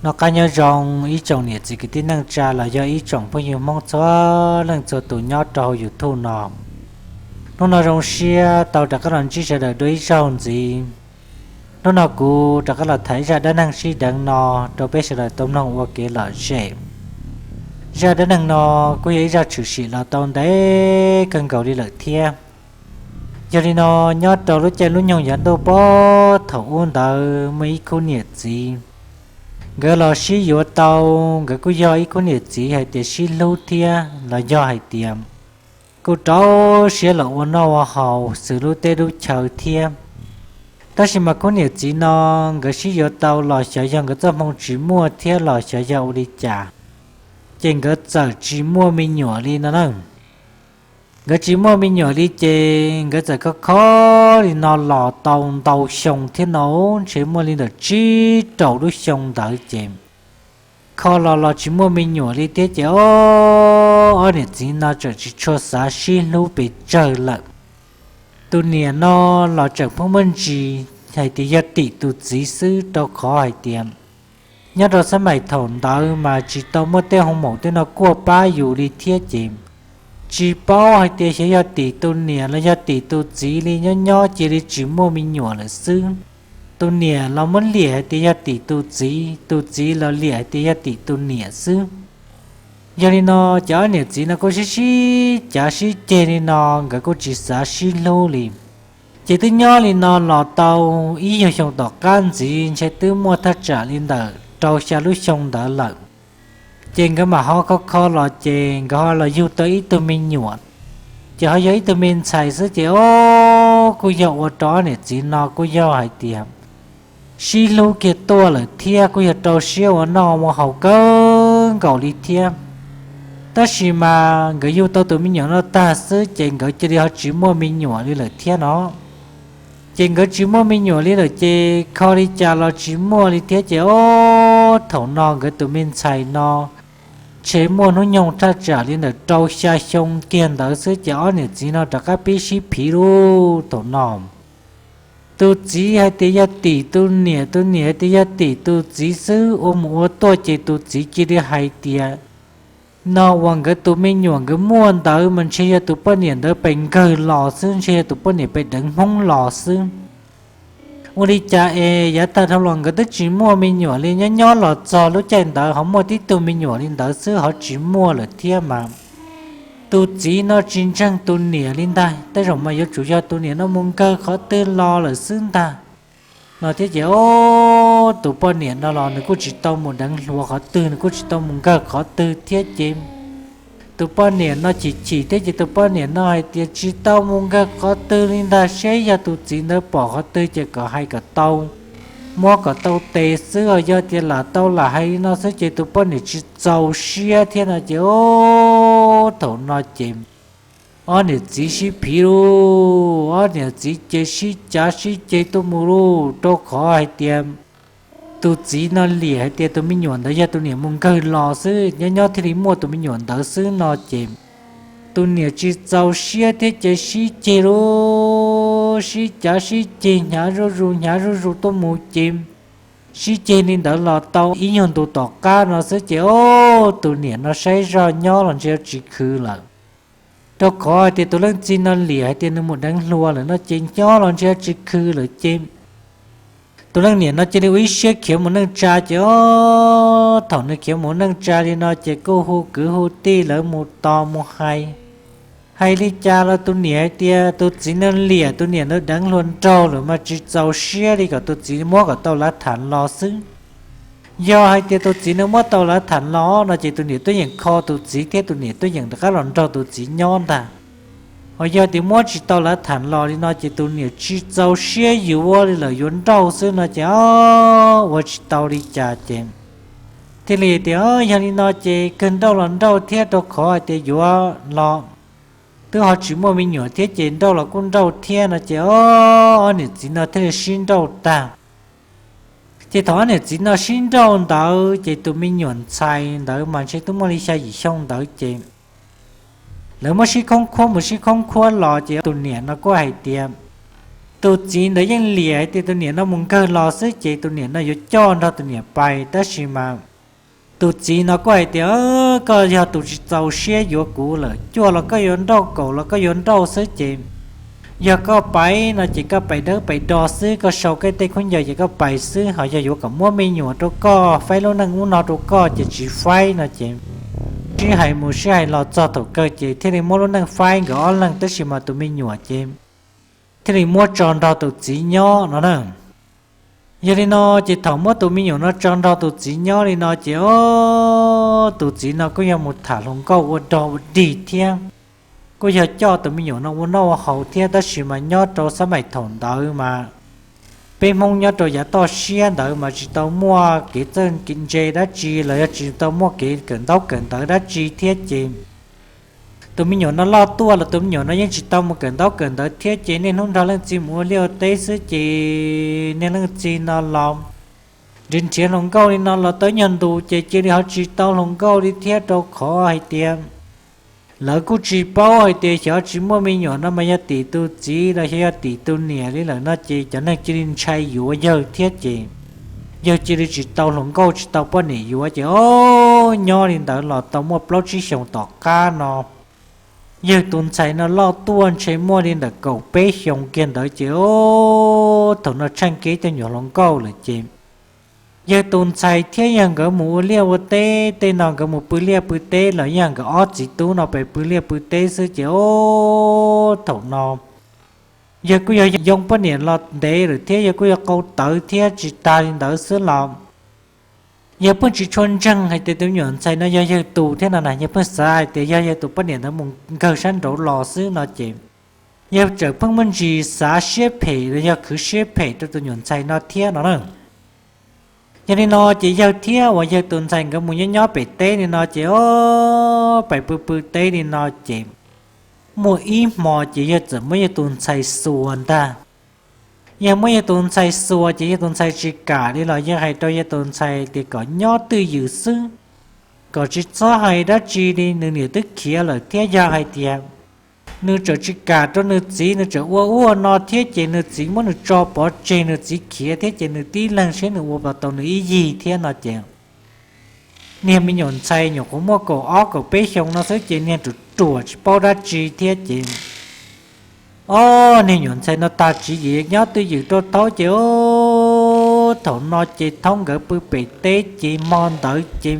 Noj qab nyob zoo ib tsoom niam txiv kwv tij neej tsa los yog ib tsoom phooj ywg Hmoob txhua leej txhua tus nyob rau hauv YouTube no. Hnub no zoo siab tau rov qab los ntsib sawv daws dua ib zaug ntxiv. Hnub no kuv rov qab los tham ib zaj dab neeg sib deev no rau peb sawv daws tau mloog ua kev lom zem. Zaj dab neeg no kuj yog ib zaj tshwm sim los tau ntev kawg nkaus li lawm thiab. Yog li no, nyob rau lub caij lub nyoog yav ntuj pob thaum ub ntawd muaj ib khub niam txiv. Nkawd los sib yuav tau, nkawd kuj yog ib khub niam txiv hais tias sib hlub thiab los yog hais tias kuj rau siab los ua noj ua haus xws lub teb lub chaw thiab. Tab sis mas khub niam txiv no nkawd sib yuav tau los xyov yog nkawd txoj hmoo tsis muaj thiab los xyov yog ua li cas, ces nkawd txawm tsis muaj me nyuam li no na. Nkawd tsis muaj me nyuam li ces nkawd txawm kho kho li no los tau ntau xyoo thiab no, ntshe muaj li ntawm tsib rau lub xyoo ntawd ces kho los los tsis muaj me nyuam li thiab ces ob niam txiv no tseem tsis tshua xav sib hlub pes tsawg lawm. Tus niam no los tseem pheej muaj ntsis hais tias yog tim tus txiv xwb, rau qhov hais tias nyob rau xab maim thaum ntawd mas tsis tau muaj tej hoo maum tej no kuaj pab yus li thiab ces tsis paub hais tias xyov yog tim tus niam los yog tim tus txiv li, nyob nyob cia li tsis muaj me nyuam lawm xwb. Tus niam los muab liam hais tias yog tim tus txiv, tus txiv los liam hais tias yog tim tus niam xwb. Yog li no, ces ob niam txiv no kuj sib sib cav sib ceg li no, nkawd kuj tsis xav sib hlub li. Ces twb nyob li no los tau ib nyuag xyoo tom qab ntxiv, ntshe twb muaj thaj tsam li ntawm rau xya lub xyoo ntawd lawm. Ces nkawd mam ho kho kho los ces nkawd ho los yug tau ib tug me nyuam. Ces ho yog ib tug me ntxhais xwb ces o, kuj yog ua rau ob niam txiv no kuj yog hais tias sib hlub kiag tuaj lawm thiab kuj yog rau siab ua noj ua haus kawg nkaus li thiab. Tab sis mas nkawd yug tau tus me nyuam no tag xwb ces nkawd cia li ho tsis muaj me nyuam li lawm thiab no. Ces nkawd tsis muaj me nyuam li lawm ces kho li cas los tsis muaj li thiab ces o, thaum no nkawd tus me ntxhais no ntshe muaj hnub nyoog thaj tsam li ntawm rau xya xyoo kiag ntawd xwb ces ob niam txiv no rov qab pib sib phiv lauj. Thaum no tus txiv hais tias yog tim tus niam, tus niam hais tias yog tim tus txiv xwb, ua mus ua tuaj ces tus txiv cia li hais tias no uas nkawd tus me nyuam nkawd muaj ntawd mas ntshe yog tus poj niam ntawd pes nkawg los xwb, ntshe yog tus poj niam pes deev Hmoob los xwb. Ua li cas es yav tag dhau los nkawd twb tsis muaj me nyuam li, nyob nyob los txog lub caij ntawd ho muaj tib tug me nyuam li ntawd xwb ho tsis muaj lawm thiab mas tus txiv no tsis ntseeg tus niam li ntag, tej zaum mas yuav tsum yog tus niam no mus nkawg qhov twg los lawm xwb ntag. No thiab ces o, tus poj niam no los nws kuj tsis tau mus deev hluas qhov twg, nws kuj tsis tau mus nkawg qhov twg thiab ces tus poj niam no chim chim thiab ces tus poj niam no hais tias tsis tau mus nkawg qhov twg li ntag, saib yog tus txiv ntawd pom qhov twg ces kom hais kom tau, muab kom tau tes xwb os, yog tias lam tau lam hais li no xwb ces tus poj niam tsis txaus siab thiab no ces o, thaum no ces ob niam txiv sib phiv lauj, ob niam txiv ces sib cav sib ceg tuaj mus lauj, rau qhov hais tias tus txiv no liam hais tias tus me nyuam ntawd yog tus niam mus nkawg los xwb, nyob nyob thiaj li muaj tus me nyuam ntawd xwb no ces tus niam tsis txaus siab thiab ces sib ceg lauj, sib cav sib ceg hnyav zuj zus hnyav zuj zus tuaj mus ces sib ceg li ntawd los tau ib nyuag ntu tom qab no xwb ces o, tus niam no saib zoj nyob los ntshe yuav tsis khwv lawm. Rau qhov hais tias tus leej txiv no liam hais tias nws mus deev hluas lawm no ces nyob los ntshe yuav tsis khwv lawm ces tus leej niam no cia li ua ib siab khiav mus neej tsa ces o, thaum nws khiav mus neej tsa li no ces kuj hu kwv hu tij lawv mus tos mus hais. Hais li cas los tus niam hais tias tus txiv no liam tus niam ntawd deev hluas nraug lawm mas tsis txaus siab li, kom tus txiv muab kom tau lav tham los xwb. Yog hais tias tus txiv no muab tau lav tham los no ces tus niam tuaj yeem kho tus txiv thiab tus niam tuaj yeem rov qab los nrog tus txiv nyob ntag. Ho yog tias muab tsis tau lav tham los li no ces tus niam tsis txaus siab yuav li lawm, yuav nrauj xwb no ces o, ua tsis tau li cas ces thiaj li tias yog li no ces kawg nrauj los nrauj thiab, rau qhov hais tias yuav los twb ho tsis muaj me nyuam thiab ces nrauj los kuj nrauj thiab no ces o, ob niam txiv no thiaj li sib nrauj tag. Ces thaum ob niam txiv no sib nrauj ntawd ces tus me nyuam ntxhais ntawd mas ntshe twb muaj li xya yim xyoo ntawd ces lawv muab sib khoob khuab mus sib khoob khuab los ces tus niam no kuj hais tias Tus txiv ntawd yeej liam hais tias tus niam no mus nkawg los xwb ces tus niam no yuav coj nrog tus niam pais, tab sis mas tus txiv no kuj hais tias, koj yog tus tsis txaus siab yuav kuv lawm, cuaj los koj yuav nrauj, kaum los koj yuav nrauj xwb ces yog koj pais no ces koj pais dawb pais do xwb, koj sau koj tej khaub ncaws ces koj pais xwb, ho yog yuav kom muab me nyuam rau koj, faib lub neej ub no rau koj ces tsis faib no ces sib hais mus sib hais los txog thaum kawg ces thiaj li muab lub neej faib nkawd ob leeg, tab sis mas tus me nyuam ces thiaj li muab tso nrog tus txiv nyob no na. Yog li no ces thaum muab tus me nyuam no tso nrog tus txiv nyob li no ces, o, tus txiv no kuj yog mus tham hluas nkauj ua dog ua dig thiab, kuj yog coj tus me nyuam no ua noj ua haus thiab, tab sis mas nyob rau xab maim thaum ntawd mas peb Hmoob nyob rau yav toj siab ntawd mas tsis tau muaj kev txawj kev ntse dab tsi los yog tsis tau muaj kev kawm ntaub kawm ntawv dab tsi thiab ces tus me nyuam no loj tuaj los tus me nyuam no yeej tsis tau mus kawm ntaub kawm ntawv thiab ces niaj hnub nrog leej txiv mus ua liaj ua teb xwb ces niag leej txiv no los nrhiav nrhiav hluas nkauj li no los tau ib nyuag ntus ces cia li ho tsis tau hluas nkauj li thiab, rau qhov hais tias lawv kuj tsis paub hais tias xyov tsis muaj me nyuam no mas yog tim tus txiv los xyov yog tim tus niam li lawm no ces cov neeg cia li ntshai yuav yawg thiab ces yawg cia li tsis tau hluas nkauj tsis tau poj niam yuav ces, o, nyob li ntawd los tau muaj plaub tsib xyoos tom qab no yawg tus ntxhais no loj tuaj ntshe muaj li ntawm kaum peb xyoos kiag ntawd ces, o, thaum no tsheej kiag tej me nyuam hluas nkauj lawm ces yawg tus ntxhais thiab yawg nkawd mus ua liaj ua teb, tej no nkawd mus pw liaj pw teb los yog nkawd ob txiv tub no pes pw liaj pw teb xwb ces, o, thaum no yawg kuj yog yoo poj niam los ntev lawm thiab yawg kuj yog qau tawv thiab, tsis tag li ntawd xwb los yawg pheej tsis tshua ntseeg hais tias tus me nyuam ntxhais no yog yawg tus thiab no na, yawg pheej xav hais tias yog yawg tus poj niam ntawd mus nkawg sab nraud los xwb no ces yawg txawm pheej muaj ntsis xav siab phem los yog khwv siab phem rau tus me nyuam ntxhais no thiab no na. Yog li no ces yawg thiab uas yawg tus ntxhais nkawd mus nyob nyob pem teb li no ces, o, pem pw pw teb li no ces muaj ib hmo ces yawg txawm muab yawg tus ntxhais xuas ntag. Yawg muab yawg tus ntxhais xuas ces yawg tus ntxhais tsis kam li los yawg hais rau yawg tus ntxhais tias kom nyob twj ywm xwb, kom tsis txhob hais dab tsi li, nws niam twb khiav lawm thiab, yog hais tias nws tseem tsis kam rau nws txiv, nws tseem ua ub ua no thiab ces nws txiv muab nws tso pov tseg, nws txiv khiav thiab ces nws tib leeg seb nws ua puas tau nws ib yig thiab no ces niag me nyuam ntxhais nyuam qhuav muaj kaum ob kaum peb xyoos no xwb ces niag ruam ruam tsis paub dab tsi thiab ces, o, niag me nyuam ntxhais no tag tswv yim nyob twj ywm rau thaub ces, o, thaum no ces thaub nkawd pw pem teb ces hmo ntawd ces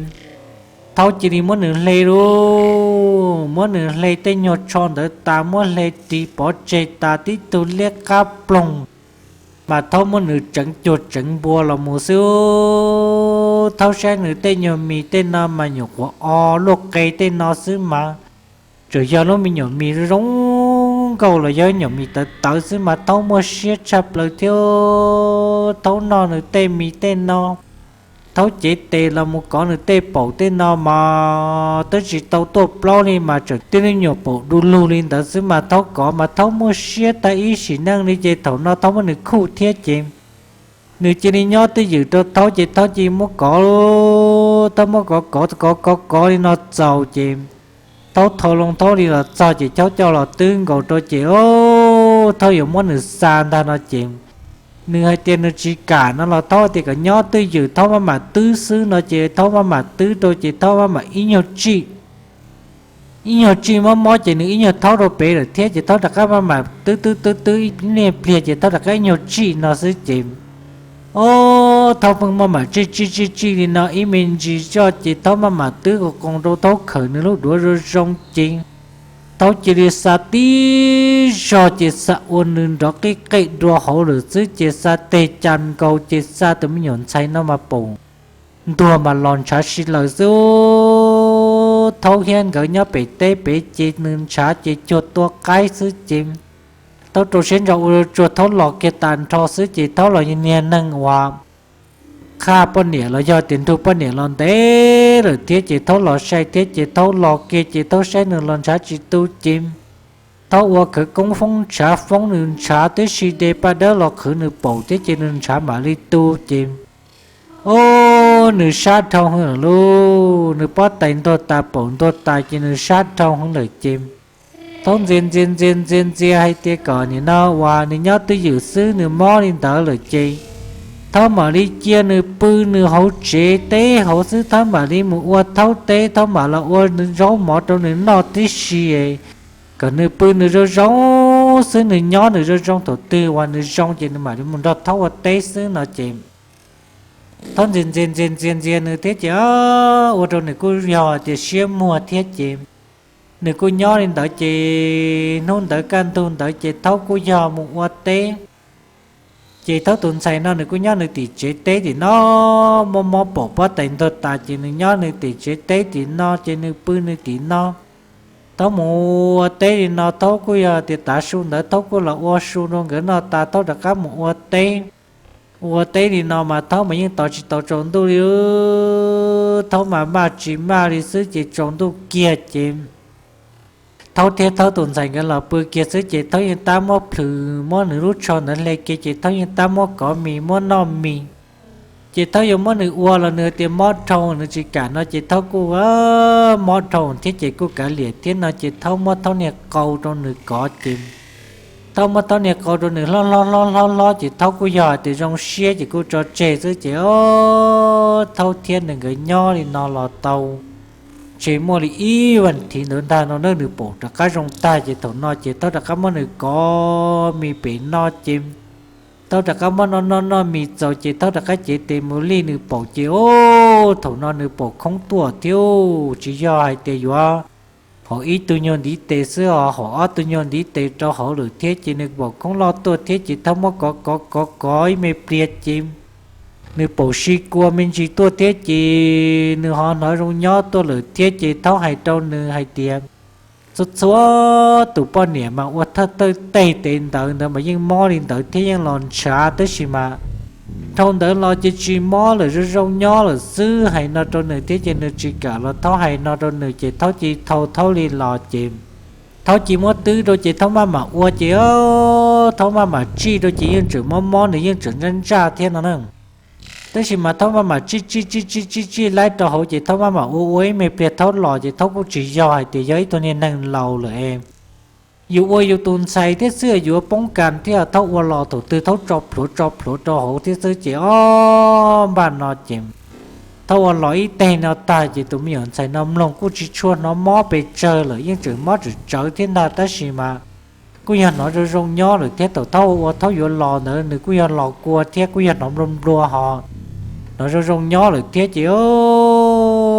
thaub cia li muab nws hle lauj, muab nws hle tej nyuag tsho ntawd tas, muab hle ris pov tseg tas, tib tug liab qab ploog mas thaub muab nws tseev cuag tseev npua los mus xwb. Thaub saib nws tej nyuag mis tej no mas nyuam qhuav o luaj qe tej no xwb mas tseem yog lub me nyuam mis zoo nkauj los yog nyuam mis tawv tawv xwb mas thaub muaj siab tshaj plaws thiab. Thaub noj nws tej mis tej no, thaub cev tes los mus kov nws tej paum tej no mas twb tsis tau tuaj plaub li mas tseem tib lub nyuam paum du lug li ntawd xwb mas thaub kov mas thaub muaj siab tag ib sim neej li ces thaum no thaub muab nws khuj thiab ces nws cia li nyob twj ywm rau thaub ces thaub cia li muab kov, thaub muab kov kov kov kov kov li no txaus ces thaub thau loo thaub li los txog ces thaub coj los twb nkaus rau ces, o, thaub yuav muab nws xa ntag no ces nws hais tias nws tsis kam no los thaub tias kom nyob twj ywm, thaub maj mam twb xwb no ces thaub maj mam twb rau ces thaub maj mam ib nyuag tsij ib nyuag tsij mob mob ces nws ib nyuag thaub rau pem lawm thiab ces thaub rov qab maj mam twb twb twb twb ib niag pliag ces thaub rov qab ib nyuag tsij no xwb ces, o, thaub pheej maj mam tsij tsij tsij tsij li no ib me ntsis zoj ces thaub maj mam twb qos qoos rau thaub khawm nws lub duav zoo zoo ces thaub cia li xa tib zog ces xa ua nws nrov qij qej dua hauv lawm xwb ces xa teg cas nkaus ces xa tus me nyuam ntxhais no mas paum ntuag mas los ntshav si lawm xwb. Thaub thiab nkawd nyob pem teb pem ces nws ntshav ces cuag tua qaib xwb ces thaub rau siab ntso ua tsuag thaub los kiag tas nrho xwb ces thaub los niag neeg uas qhaj poj niam los yog tias nrug poj niam los ntev lawm thiab ces thaub los sai thiab ces thaub los kiag ces thaub saib nws los ntshav tsis tu ces thaub ua khawv koob foob ntshav foob nws ntshav tib si de paj dawb los qhwv nws paum thiab ces nws ntshav mam li tu ces, o, nws sab dhau heev lawm lauj, nws pob tais ntuag tas paum ntuag tas ces nws sab dhau heev lawm ces Thaub ntxias ntxias ntxias ntxias ntxias hais tias kom nim no uas nws nyob twj ywm xwb, nws mob li ntawd lawm ces Thaub mam li cia nws pw nws hauv tsev teb hauv xwb, Thaub mam li mus ua Thaub teb, Thaub mam los ua zaub mov rau nws noj tib si, kom nws pw nws zoo zoo xwb, nws nyob nws zoo zoo, thaum twg uas nws zoo ces nws mam li mus nrog Thaub ua teb xwb no ces Thaub ntxias ntxias ntxias ntxias ntxias nws thiab ces ua rau nws kuj yog tias siab muag thiab ces nws kuj nyob li ntawd ces hnub ntawd kaj ntug ntawd ces Thaub kuj yog mus ua teb. Ces Thaub tus ntxhais no nws kuj nyob nws tim tsev teb tim no, mob mob paum pob tais ntuag tas ces nws nyob nws tim tsev teb tim no ces nws pw nws tim no. Thaub mus ua teb li no, Thaub kuj yog tias tav su ntawd Thaub kuj los ua su rau nkawd noj tas Thaub rov qab mus ua teb. Ua teb li no mas Thaub mas yeej tos tsis tau tsaus ntuj li, Thaub mas maj tsis maj li xwb ces tsaus ntuj kiag ces Thaub thiab Thaub tus ntxhais nkawd los pw kiag xwb ces Thaub yeej tab muab plhws muab nws lub tsho ntawd hle kiag ces Thaub yeej tab muab kov mis muab noj mis. Ces Thaub yuav muab nws ua los nws tias mob dhau nws tsis kam no ces Thaub kuj mob dhau thiab ces kuj kav liam thiab no ces Thaub muab Thaub niag qau rau nws kov ces Thaub muab Thaub niag qau rau nws hlob hlob hlob hlob hlob ces Thaub kuj yog hais tias zoo siab ces kuj tso tseg xwb ces Thaub thiab nws nkawd nyob li no los tau ntshe muaj li ib vas thiv ntawd ntag no na nws paum rov qab zoo tag ces thaum no ces Thaub rov qab muab nws kov mis pem no ces Thaub rov qab muab noj noj noj mis txaus ces Thaub rov qab cev tes mus lij nws paum ces o, thaum no nws paum khoob tuaj thiab tsis yog hais tias yuav hauv ib tug nyuag ntiv tes xwb os, hauv ob tug nyuag ntiv tes rau hauv lawm thiab ces nws paum khoob loj tuaj thiab ces Thaub muab kov kov kov kov ib me pliag ces nws paum si kua me ntsis tuaj thiab ces nws ho hnov zoo nyob tuaj lawm thiab ces Thaub hais rau nws hais tias txhua txhua tus poj niam mas ua thawj thawj teg tes ntawd ntawd mas yeej mob li ntawd thiab yeej los ntshav tab sis mas dhau ntawd los ces tsis mob lawm zoo zoo nyob lawm xwb hais no rau nws thiab ces nws tsis kam los Thaub hais no rau nws ces Thaub cia li thau Thaub li los ces Thaub cia li muab twb rau ces Thaub maj mam ua ces Thaub maj mam tsij rau ces yeej tseem mob mob nws yeej tseem ntsaj ntsaj thiab no na. Tab sis mas Thaub maj mam tsij tsij tsij tsij tsij tsij laib rau hauv ces Thaub maj mam ua ua ib me pliag Thaub los ces Thaub kuj tsis yog hais tias yog ib tug niag neeg laus lawm es yus ua yus tus ntxhais thiab xwb yuav poob kas thiab Thaub ua los thaum twg Thaub tso plhuav tso plhuav rau hauv thiab xwb ces o, npaj no ces Thaub ua los ib teg no tag ces tus me nyuam ntxhais no mloog kuj tsis tshua hnov mob pes tsawg lawm yeej tseem mob tsawv tsawv thiab ntag tab sis mas kuj yog hnov zoo zoo nyob lawm thiab thaum Thaub ua ua Thaub yuav los ntawd nws kuj yog los kua thiab kuj yog hnov nplua nplua ho hnov zoo zoo nyob lawm thiab ces o,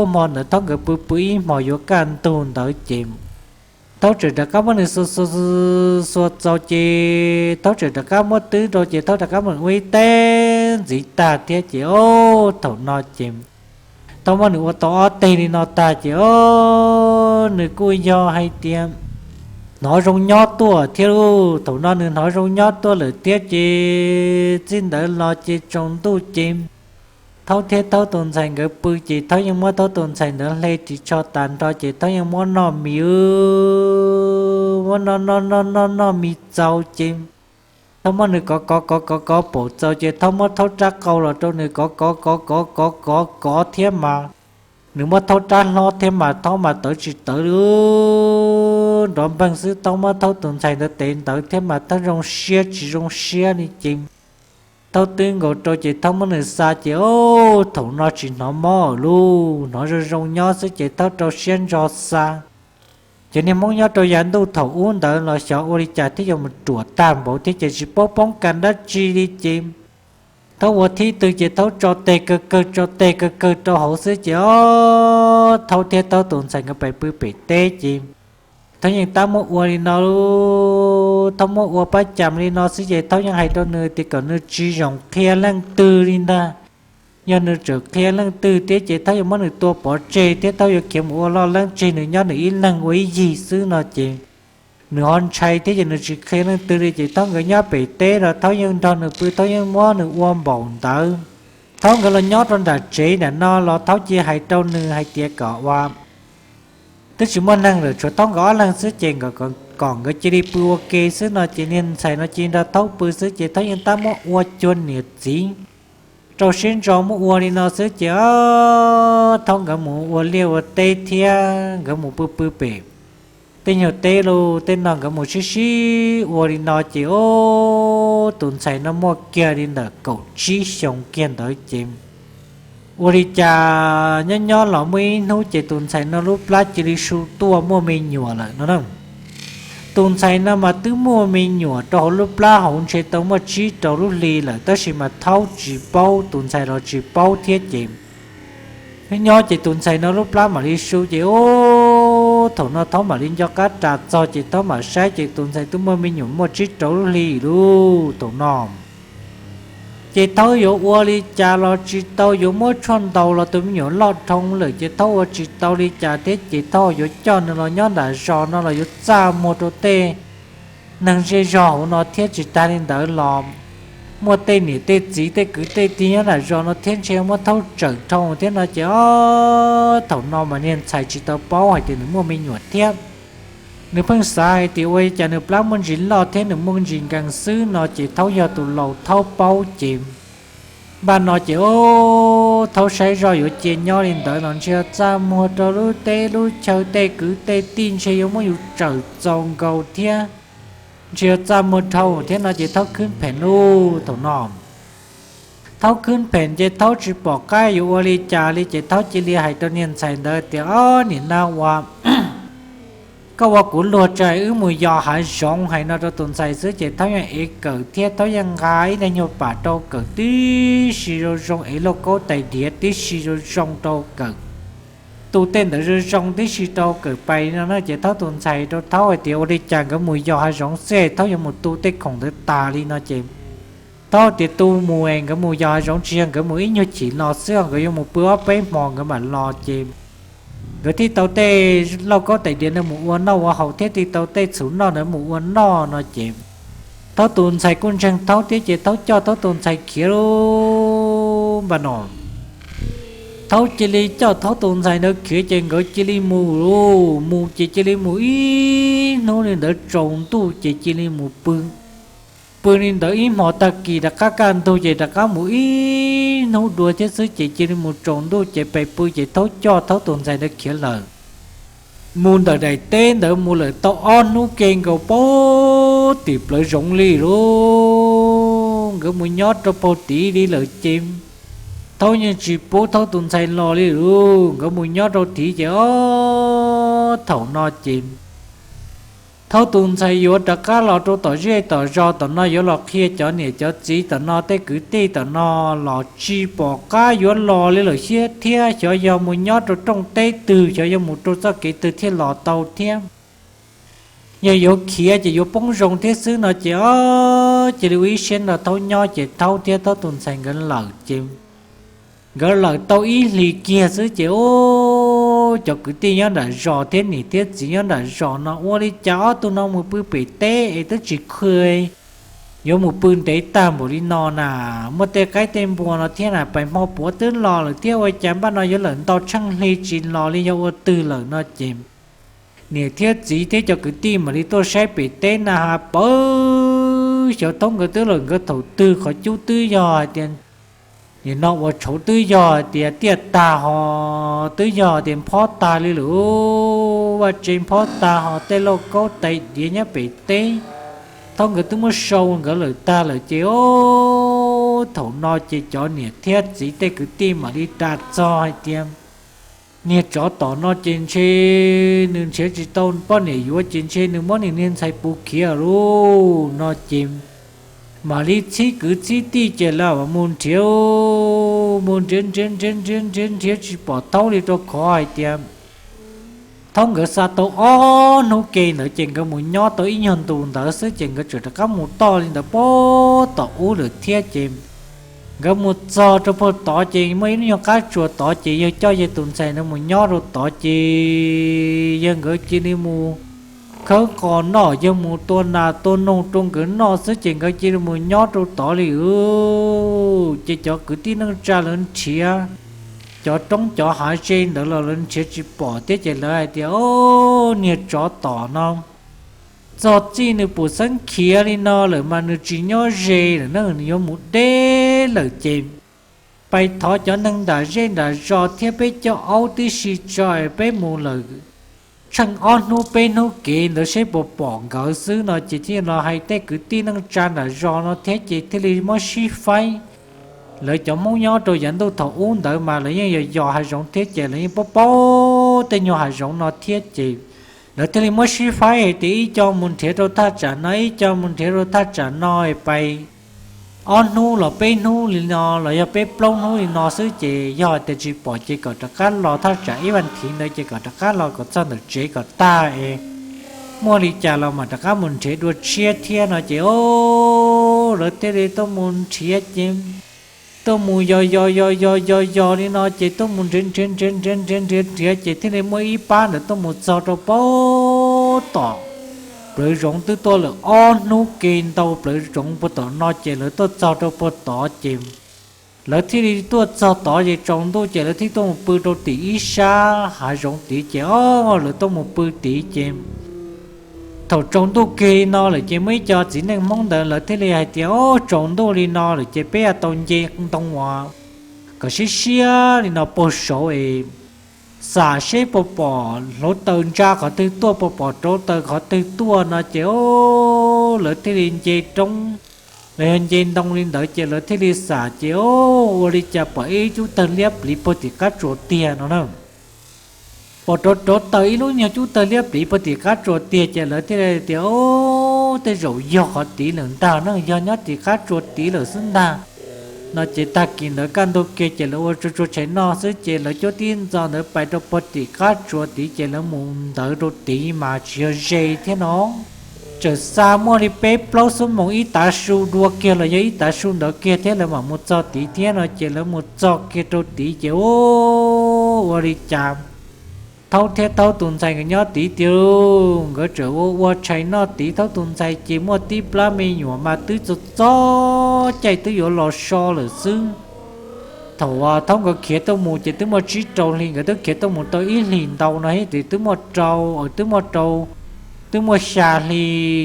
hmo ntawd Thaub nkawd pw pw ib hmos yuav kaj ntug ntawd ces Thaub tseem rov qab muab nws xuas xuas xuas txaus ces Thaub tseem rov qab muab twb rau ces Thaub rov qab muab nws ua ib teg ntxiv tag thiab ces o, thaum no ces Thaub muab nws ua tau ob teg li no tag ces o, nws kuj yog hais tias hnov zoo nyob tuaj thiab lauj. Thaum no nws hnov zoo nyob tuaj lawm thiab ces txij ntawd los ces tsaus ntuj ces Thaub thiab Thaub tus ntxhais nkawd pw ces Thaub yeej muab Thaub tus ntxhais ntawd hle ris tsho tas nrho ces Thaub yeej muab noj mis, muab noj noj noj noj noj mis txaus ces Thaub muab nws kov kov kov kov kov paum txaus ces Thaub muab Thaub rab qau los rau nws kov kov kov kov kov kov kov thiab mas nws muab Thaub rab hlob thiab mas Thaub mas tawv tsis tawv li, nrov npeeg xwb. Thaub muab Thaub tus ntxhais ntawd tev ntawd thiab mas Thaub zoo siab tsis zoo siab li ces Thaub twb nkaus rau ces Thaub muab nws xa ces o, thaum no tsis hnov mob lawm, hnov zoo zoo nyob xwb ces Thaub rau siab ntso xa. Cov niag Hmoob nyob rau yav ntuj thaum ub ntawd los xyov ua li cas thiab yuav mus ruam tag npaum thiab ces tsis paub poob kas dab tsi li ces Thaub ua thib twg ces Thaub tso teg kawg kawg tso teg kawg kawg rau hauv xwb ces o, Thaub thiab Thaub tus ntxhais nkawd pais pw pem teb ces Thaub yeej tab muab ua li no, Thaub muab ua pab cas li no xwb ces Thaub yeej hais rau nws tias kom nws tsis zoo qhia leej twg li ntag. Yog nws tseem qhia leej twg thiab ces Thaub yuav muab nws tua pov tseg thiab Thaub yuav khiav mus ua loj leeb tseg nws nyob nws ib leeg ua ib yig xwb no ces nws ho ntshai thiab ces nws tsis qhia leej twg li ces Thaub nkawd nyob pem teb los Thaub yeej nrog nws pw Thaub yeej muab nws ua npaum ntawd. Thaub nkawd los nyob rau nram tsev nram no los Thaub cia hais rau nws hais tias kom ua twb tsis muaj neeg lawm tshuav Thaub nkawd ob leeg xwb ces kom nkawd cia li pw ua ke xwb no ces niag ntxhais no cia li nrog Thaub pw xwb ces Thaub yeej tab muab ua cuag niam txiv rau siab ntso muab ua li no xwb ces Thaub nkawd mus ua liaj ua teb thiab nkawd mus pw pw pem tej nyuag teb lub teb no nkawd mus sib sib ua li no ces ub, tus ntxhais no muaj kiag li ntawm kaum tsib xyoo kiag ntawd ces ua li cas nyob nyob los muaj ib hnub ces tus ntxhais no lub plab cia li su tuaj muaj me nyuam lawm no na. Tus ntxhais no mas twb muaj me nyuam rau hauv lub plab hauv ntshe tau muaj tsib rau lub hli lawm tab sis mas Thaub tsis paub, tus ntxhais los tsis paub thiab ces nyob ces tus ntxhais no lub plab mam li su ces ub, thaum no Thaub mam li nco qab ras txog ces Thaub mam saib ces tus ntxhais twb muaj me nyuam muaj tsib rau lub hli lawm thaum no. Ces Thaub yuav ua li cas los tsis tau, yuav muab tshuaj ntaus los tus me nyuam loj dhau lawm ces Thaub ua tsis tau li cas thiab ces Thaub yuav coj nws los nyob nram zos no los yuav txaj muag rau tej neeg zej zog hauv no thiab tsis tas li ntawd los muaj tej niam tej txiv tej kwv tej tij nyob nram zos no thiab ntshe muab Thaub tsawm dhau thiab no ces ub, thaum no mas niag ntxhais tsis tau paub hais tias nws muaj me nyuam thiab. Nws pheej xav hais tias ua li cas nws plab muaj ntsis loj thiab nws muaj ntsis nkees xwb no ces Thaub yog tus laus Thaub paub ces npaj no ces ub, Thaub saib zoj yuav cia nyob li ntawd los ntshe txaj muag rau lub teb lub chaw tej kwv tej tij ntshe yuav muab yus tsawm txaus nkaus thiab, ntshe yuav txaj muag dhau thiab no ces Thaub khwb phem lawm thaum no. Thaub khwb phem ces Thaub tsis pom qab yuav ua li cas li ces Thaub cia li hais rau niag ntxhais ntawd tias, Ob, nim no ua koj ua kuv luag tso wb mus yos hav zoov. Hais no rau tus ntxhais xwb ces Thaub yeej ev kawm thiab Thaub yeej nqa ib daim nyuag pam rau kawm tib si zoo zoo, ev lauj kaub tais diav tib si zoo zoo rau kawm, tu tej ntawd zoo zoo tib si rau kawm pais no na ces Thaub tus ntxhais rau Thaub hais tias ua li cas nkawd mus yos hav zoov xwb Thaub yuav mus tu tej khoom ntawd tas li no ces Thaub tias tu mus es nkawd mus yos hav zoov tsis yog nkawd mus ib nyuag chim los xwb, nkawd yuav mus pw ob peb hmo nkawd mam los ces nkawd thiaj tau tej lauj kaub tais diav no mus ua noj ua haus thiab thiaj tau tej txhuv noj ntawd mus ua noj no ces Thaub tus ntxhais kuj ntseeg Thaub thiab ces Thaub coj Thaub tus ntxhais khiav lawm npaj no. Thaub cia li coj Thaub tus ntxhais ntawd khiav ces nkawd cia li mus lawm, mus ces cia li mus ib hnub li ntawd tsaus ntuj ces cia li mus pw. Pw li ntawd ib hmos tag kis rov qab kaj ntug ces rov qab mus ib hnub dua thiab xwb ces cia li mus tsaus ntuj ces pes pw ces Thaub coj Thaub tus ntxhais ntawd khiav lawm. Mus ntawm daim teb ntawd mus lawm tau ob hnub ke nkaus puag tim plawv zoov li lawm. Nkawd mus nyob rau puag tid li lawm ces Thaub yeej tsis pub Thaub tus ntxhais los li lawm. Nkawd mus nyob rau tid ces ob, thaum no ces Thaub tus ntxhais yuav rov qab los rau tom zej tom zos tom no yuav los qhia cov niam cov txiv tom no tej kwv tij tom no los tsis pom qab yuav los li lawm thiab, xyov yog mus nyob rau rooj teb twg, xyov yog mus rau txoj kev twg thiaj los tau thiab. Yog yuav khiav ces yuav poob zoo thiab xwb no ces ob, cia li ua ib siab nrog Thaub nyob ces Thaub thiab Thaub tus ntxhais nkawd lawm ces nkawd lawm tau ib hlis kiag xwb ces ub, cov kwv tij nyob nram zos thiab niam thiab txiv nyob nram zos no ua li cas ob tug no mus pw pem teb es twb tsis khw, yuav mus pw ntev tag npaum li no na, muaj tej qaib tej npua no thiab na, pais hmo puav twb los lawm thiab ua cas npaj no yuav lawm ntau tsheej hli tsis los li yog ua twg lawm no ces niam thiab txiv thiab cov kwv tij mam li tuaj saib pem teb na has pawv xyov Thaub nkawd twb lawm nkawd thaum twg, qhov cub twb yog hais tias nim no ua tshauv twb yog hais tias tiaj tag ho twb yog tias nphob tag li lawm, vaj tse nphob tag ho tej lauj kaub tais diav nyob pem teb Thaub nkawd twb muab sau nkawd lawm tag lawm ces ob, thaum no ces cov niam thiab txiv tej kwv tij mam li ras txog hais tias niag tsov tom no ces ntshe nws nrhiav tsis tau poj niam yuav ces ntshe nws muab nws niag ntxhais puv khiav lawm no ces mam li txhib kwv txhib tij ces lawv mus nrhiav, mus nrhiav nrhiav nrhiav nrhiav nrhiav nrhiav tsis pom Thaub li rau qhov hais tias Thaub nkawd xa tau ob hnub ke ntawd ces nkawd mus nyob tau ib nyuag ntus ntawd xwb ces nkawd txawm rov qab mus toj li ntawd puag tom ub lawm thiab ces nkawd mus txog rau puag tod ces muaj ib lub nyuag qab tsuas tod ces yawg coj yawg tus ntxhais ntawd mus nyob rau tod ces yawg nkawd cia li mus khawb qos noj, yawg mus tua nas tua noog rau nkawd noj xwb ces nkawd cia li mus nyob rau tod li. Ces cov kwv tij neej tsa lawv nrhiav cov roob cov hav ze ntawd los lawv nrhiav tsis pom thiab ces lawv hais tias, Ob, niag tsov tom no txog txij nws pum xeeb khiav li no lawm mas nws tsis nyob ze lawm na, nws yuav mus deb lawm ces pais thov cov neeg nram zej nram zos thiab peb coj aub tib si tso peb mus lawm. tsheej ob hnub peb hnub kev ntawd seb puas pom nkawd xwb no ces thiaj los hais tej kwv tij neej tsa nram zos no thiab ces thiaj li muab sib faib. Lawv cov Hmoob nyob rau yav ntuj thaum ub ntawd mas lawv yeej yos yos hav zoov thiab ces lawv yeej paub paub tej nyuag hav zoov no thiab ces lawv thiaj li muab sib faib hais tias ib co mus nrhiav rau thaj tsam no, ib co mus nrhiav rau thaj tsam no, pais ob hnub los peb hnub li no los yog peb plaub hnub li no xwb ces yog tias tsis pom ces kom rov qab los thaj tsam ib vas thiv ntawd ces kom rov qab los kom txog ntawm tsev kom tag es muaj li cas los mam rov qab mus nrhiav dua tshiab thiab no ces o, lawv thiaj li tuaj mus nrhiav ces tuaj mus yos yos yos yos yos yos li no ces tuaj mus nrhiav nrhiav nrhiav nrhiav nrhiav nrhiav nrhiav ces thiaj li muaj ib pab ntawd tuaj mus txog rau puag tom plawv zoov twb tuaj lawm ob hnub ke ntau plawv zoov puag tom no ces lawv tuaj txog rau puag tod ces lawv thiaj li tuaj txog tod ces tsaus ntuj ces lawv thiaj tuaj mus pw rau tim ib sab hav zoov tid ces o, lawv tuaj mus pw tid ces thaum tsaus ntuj kiag li no lawm ces muaj ib co txiv neej Hmoob ntawd lawv thiaj li hais tias o, tsaus ntuj li no lawm ces peb yuav tau nce ntoo uas kom siab siab li no puag saud es xam seb puas pom hluav taws ntsa qhov twg tuaj, puas pom rauv taws qhov twg tuaj no ces o, lawv thiaj li nce roob los yog nce ntoo li ntawd ces lawv thiaj li xam ces o, ua li cas pom ib cub tawg liab pliv puag tim qab tsuas tiag no na. Pom rauv rauv taws ib lub nyuag cub tawg liab pliv puag tim qab tsuas tiag ces lawv thiaj li tias o, tej zaum yog qhov tid lawm ntag na, yog nyob tim qab tsuas tid lawm xwb ntag no ces tag kis ntawd kaj ntug kiag ces lawv ua tsuag tsuag tshais noj xwb ces lawv cuab tib ntxo ntawd pais rau puag tim qab tsuas tid ces lawv mus ntawd rau tid mas tsis yog ze thiab no. Txawm xa muaj li peb plaub xuab moos ib tav su dua kiag los yog ib tav su ntawd kiag thiab lawv mam mus txog tid thiab no ces lawv mus txog kiag rau tid ces o, ua li cas Thaub thiab Thaub tus ntxhais nkawd nyob tid tiag, nkawd tseem ua ua tshais noj tid. Thaub tus ntxhais ces muaj tib plab me nyuam mas twb txog txog caij twb yuav los so lawm xwb. Thaum uas Thaub nkawd khiav tuaj mus ces twb muaj tsib rau hli, nkawd twb khiav tuaj mus tau ib hlis ntau no thiab ces twb muaj rau, twb muaj rau, twb muaj xya hli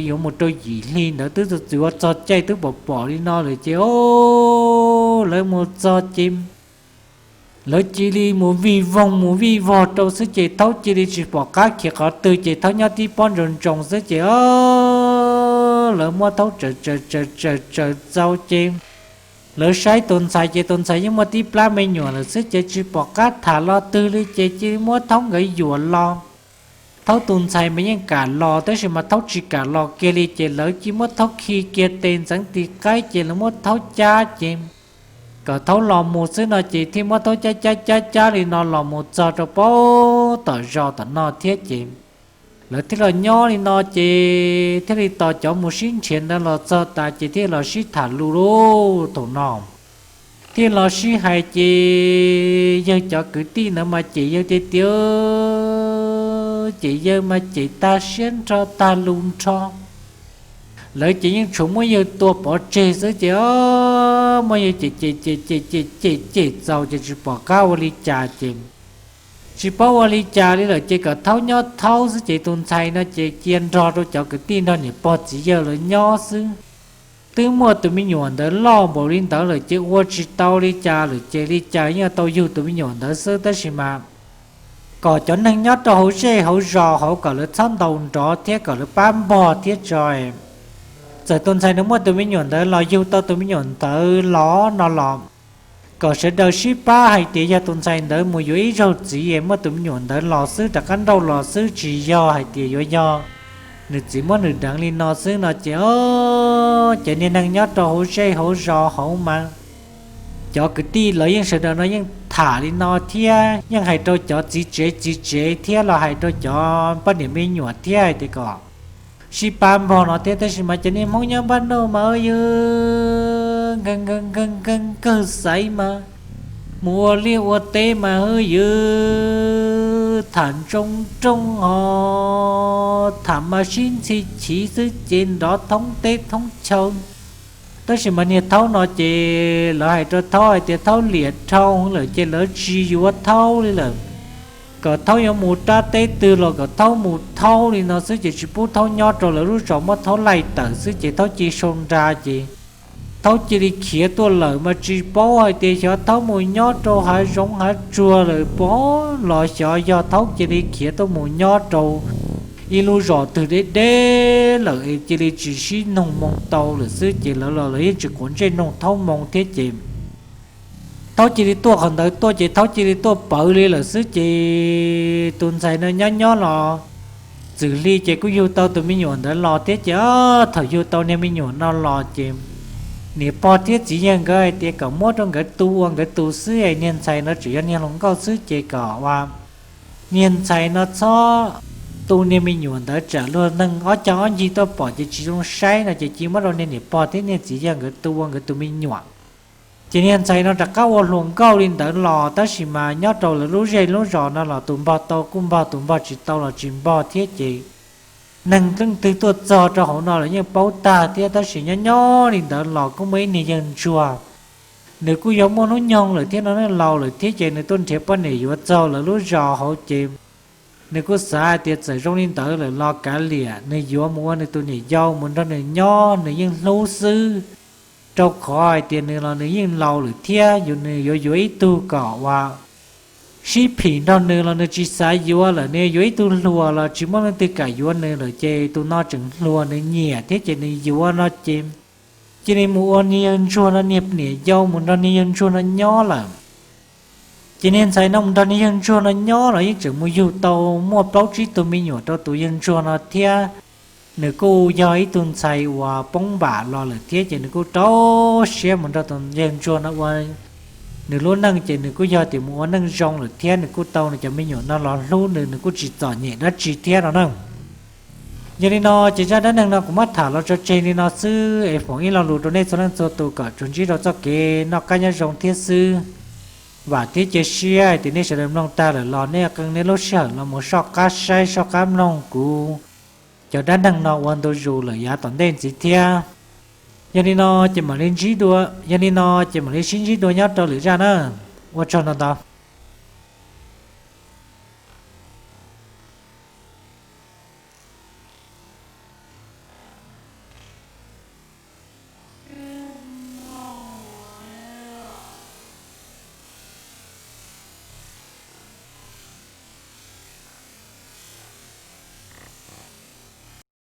yuav mus rau yim hli ntawd twb txog txog caij twb pom pom li no lawm ces o, lawv mus txog ces lawv cia li mus vij voog mus vij vog rau xwb ces Thaub cia li tsis pom qab khiav qhov twg ces Thaub nyob tib pob ntsoov ntsoov xwb ces o, lawv muab Thaub tsaws tsaws tsaws tsaws txaus ces lawv saib tus ntxhais ces tus ntxhais yeej muaj tib plab me nyuam lawm xwb ces tsis pom qab tham lo twg li ces cia li muab Thaub nkawd yuam los. Thaub tus ntxhais mas yeej kam los tab sis mas Thaub tsis kam los kiag li ces lawv cia muab Thaub khi kiag tes ntxeev tis qaib ces lawv muab Thaub cab ces kom Thaub los mus xwb no ces thiaj muab Thaub cab cab cab cab li no los mus txog rau pab tom zos tom no thiab ces lawv thiaj los nyob li no ces thiaj li tos cov mus sib nrhiav ntawd los txog tas ces thiaj los sib tham lus lub thaum no thiaj los sib hais ces yawg cov kwv tij ntawd mas cem yawg tiag tiag, cem yawg mas cem tag siab nrho tag lus nrho. Lawv ces yeej tshuav muab yawg tua pov tseg xwb ces o, muab yawg cem cem cem cem cem cem cem txaus ces tsis pom qab ua li cas ces tsis paub ua li cas li lawm ces kom Thaub nyob Thaub xwb ces tus ntxhais no ces cia nrog rau cov kwv tij nrog niam pog txiv yawg lawv nyob xwb. Twb muaj tus me nyuam ntawd loj npaum li ntawd lawm ces ua tsis tau li cas lawm ces li cas yeej tau yug tus me nyuam ntawd xwb tab sis mas kom cov neeg nyob rau hauv zej hauv zos hauv kom lawv txhob ntaus nrov thiab kom lawv pab npog thiab tso. Txawm tus ntxhais nws muaj tus me nyuam ntawd los yug tau tus me nyuam ntawd los no los kom sawv daws sib pab hais tias yog tus ntxhais ntawd mus yuav ib zaug txiv es muaj tus me nyuam ntawd los xwb rov qab nrauj los xwb tsis yog hais tias yuav yog nws txiv muab nws deev li no xwb no ces o, cov niag neeg nyob rau hauv zej hauv zos hauv mas cov kwv tij lawv yeej sawv daws no yeej tham li no thiab yeej hais rau cov txiv tsev txiv tsev thiab los hais rau cov poj niam me nyuam thiab hais tias kom sib pab npog no thiab tab sis mas cov niag Hmoob nyob npaj noj mas yog nkeeg nkeeg nkeeg nkeeg xaiv mas mus ua liaj ua teb mas hwb ywg tham ntsoo nrooj ho tham mas sib ntxhi chiv xwb ces nrov thoob teb thoob chaw. Tab sis mas niag Thaub no ces lawv hais rau Thaub hais tias Thaub liam dhau lawm ces lawv tsis yuav Thaub li lawm. Kom Thaub yuav mus rab teb twg los kom Thaub mus Thaub li no xwb ces tsis pub Thaub nyob rau lawv lub zos, muab Thaub laij tawm xwb ces Thaub cia sau nra ces Thaub cia li khiav tuaj lawm mas tsis paub hais tias xyov Thaub mus nyob rau hav zoov hav tsuag lawm pob los xyov yog Thaub cia li khiav tuaj mus nyob rau ib lub zos twg deb deb lawm es cia li tsis sib noog moo tau lawm xwb ces lawv los lawv yeej tsis quav ntsej noog Thaub moo thiab ces Thaub cia li tuaj qhov ntawd tuaj ces Thaub cia li tuaj pawv li lawm xwb ces tus ntxhais no nyob nyob los txwm hli ces kuj yug tau tus me nyuam ntawd los thiab ces thaum yug tau niag me nyuam no los ces niam pog thiab txiv yawg nkawd hais tias kom muab rau nkawd tu ua nkawd tus xwb es niag ntxhais no tseem yog niag hluas nkauj xwb ces kom ua niag ntxhais no txhob tu niag me nyuam ntawd tsam luag neeg ob cag ob ncig tuaj pom ces tsis zoo saib no ces cia muab rau niag niam pog thiab niag txiv yawg nkawd tu ua nkawd tus me nyuam. Ces niag ntxhais no rov qab ua hluas nkauj li ntawd los tab sis mas nyob rau lawv lub zej lub zos no los tus npog tau kuj npog, tus npog tsis tau los tsis npog thiab ces neeg leej twg tuaj txog rau hauv no los yeej paub tag thiab tab sis nyob nyob li ntawd los kuj muaj ib niag yawg ntsuag, nws kuj yog muaj hnub nyoog lawm thiab no, laus lawm thiab ces nws tuaj nrhiav poj niam yuav txog lawv lub zos hauv ces nws kuj xav hais tias txawm zoo li ntawd lawm los kav liam, nws yuav mus ua nws tus niam yau mus nrog nws nyob nws yeej hlub xwb, rau qhov hais tias nws los nws yeej laus lawm thiab yus nws yuav yuav ib tug kom ua sib phim nrog nws los nws tsis xav yuav lawm, nws yuav ib tug hluas los tsis muaj leej twg kam yuav nws lawm ces tus no tseem hluas nws nyiam thiab ces nws yuav no ces cia li mus ua niag yawg ntsuag no niag niam yau mus nrog niag yawg ntsuag no nyob lawm. Ces niag ntxhais no mus nrog niag yawg ntsuag no nyob los yeej tseem mus yug tau muaj plaub tsib tug me nyuam rau tus yawg ntsuag no thiab. Nws kuj yog ib tug ntxhais uas poob npam los lawm thiab ces nws kuj rau siab mus nrog tus yawg ntsuag no ua nws lub neej ces nws kuj yog tias mus ua neej zoo lawm thiab nws kuj tau nws cov me nyuam no los hlub nws, nws kuj tsis txom nyem dab tsi thiab no na. Yog li no ces zaj dab neeg no kuv muab tham los tso tseg li no xwb es foom ib lo lus rau nej txhua leej txhua tus kom tsuas ntsib rau txoj kev noj qab nyob zoo thiab xwb. Vam thiab cia siab hais tias nej sawv daws mloog tag lawm los nej qee nej lub sij hawm los mus soj qab saib soj qab mloog kuv cov dab neeg no ua ntu zus lawm yav tom ntej ntxiv thiab. Yog li no ces mam li ntsib dua, yog li no ces mam li sib ntsib dua nyob rau lwm zaj na. Ua tsaug ntau ntau.